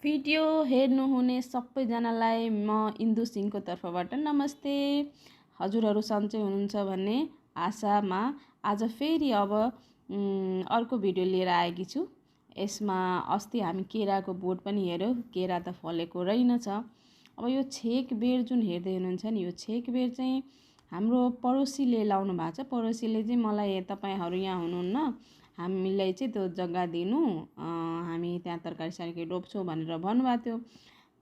Video हेर्नुहुने सबैजनालाई म इन्दु सिंहको तर्फबाट नमस्ते। हजुरहरू सन्चै हुनुहुन्छ भन्ने आशामा आज फेरि अब अर्को भिडियो लिएर आएकी छु। यसमा अस्ति हामी केराको बोट पनि हेर्यौँ। केरा त फलेको रहेनछ। अब यो छेक बेर जुन हेर्दै हुनुहुन्छ नि, यो छेक बेर चाहिँ हाम्रो पडोसीले लाउनु भएको छ। पडोसीले चाहिँ मलाई तपाईँहरू यहाँ हुनुहुन्न, हामीलाई चाहिँ त्यो जग्गा दिनु, हामी त्यहाँ तरकारी सारकारी रोप्छौँ भनेर भन्नुभएको थियो।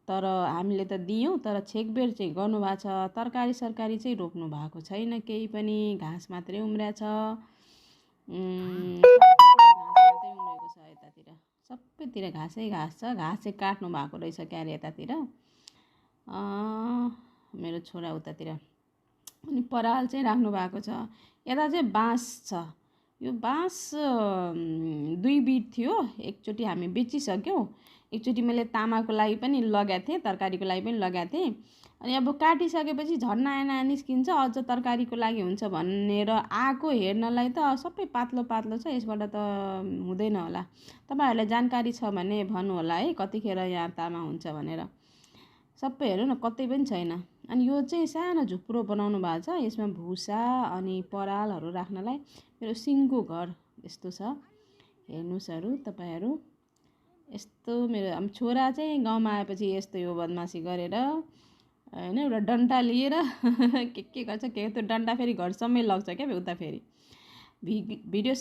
तर हामीले त दियौँ, तर छेकबेर चाहिँ गर्नुभएको छ। तरकारी सरकारी चाहिँ रोप्नु भएको छैन, केही पनि घाँस मात्रै उम्रिएको छ। यतातिर सबैतिर घाँसै घाँस छ। घाँस चाहिँ काट्नु भएको रहेछ क्यारे यतातिर, मेरो छोरा उतातिर। अनि पराल चाहिँ राख्नु भएको छ। यता चाहिँ बाँस छ। यो बाँस 2 बिट थियो, एकचोटि हामी बेचिसक्यौँ। एकचोटि मैले तामाको लागि पनि लगाएको थिएँ, तरकारीको लागि पनि लगाएको थिएँ। अनि अब काटिसकेपछि झन् नयाँ नयाँ निस्किन्छ, अझ तरकारीको लागि हुन्छ भनेर आएको हेर्नलाई त सबै पातलो पातलो छ। यसबाट त हुँदैन होला। तपाईँहरूलाई जानकारी छ भने भन्नु होला है, कतिखेर यहाँ तामा हुन्छ भनेर। सबै हेर्नु न, कतै पनि छैन। अनि यो चाहिँ सानो झुप्रो बनाउनु भएको छ, यसमा भुसा अनि परालहरू राख्नलाई। मेरो सिंहको घर यस्तो छ, हेर्नुहोस् तपाईँहरू। यस्तो मेरो छोरा चाहिँ गाउँमा आएपछि यस्तो यो बदमासी गरेर होइन, एउटा डन्टा लिएर के गर्छ, के त्यो डन्टा फेरि घरसम्मै लग्छ क्या उता। फेरि भिडियो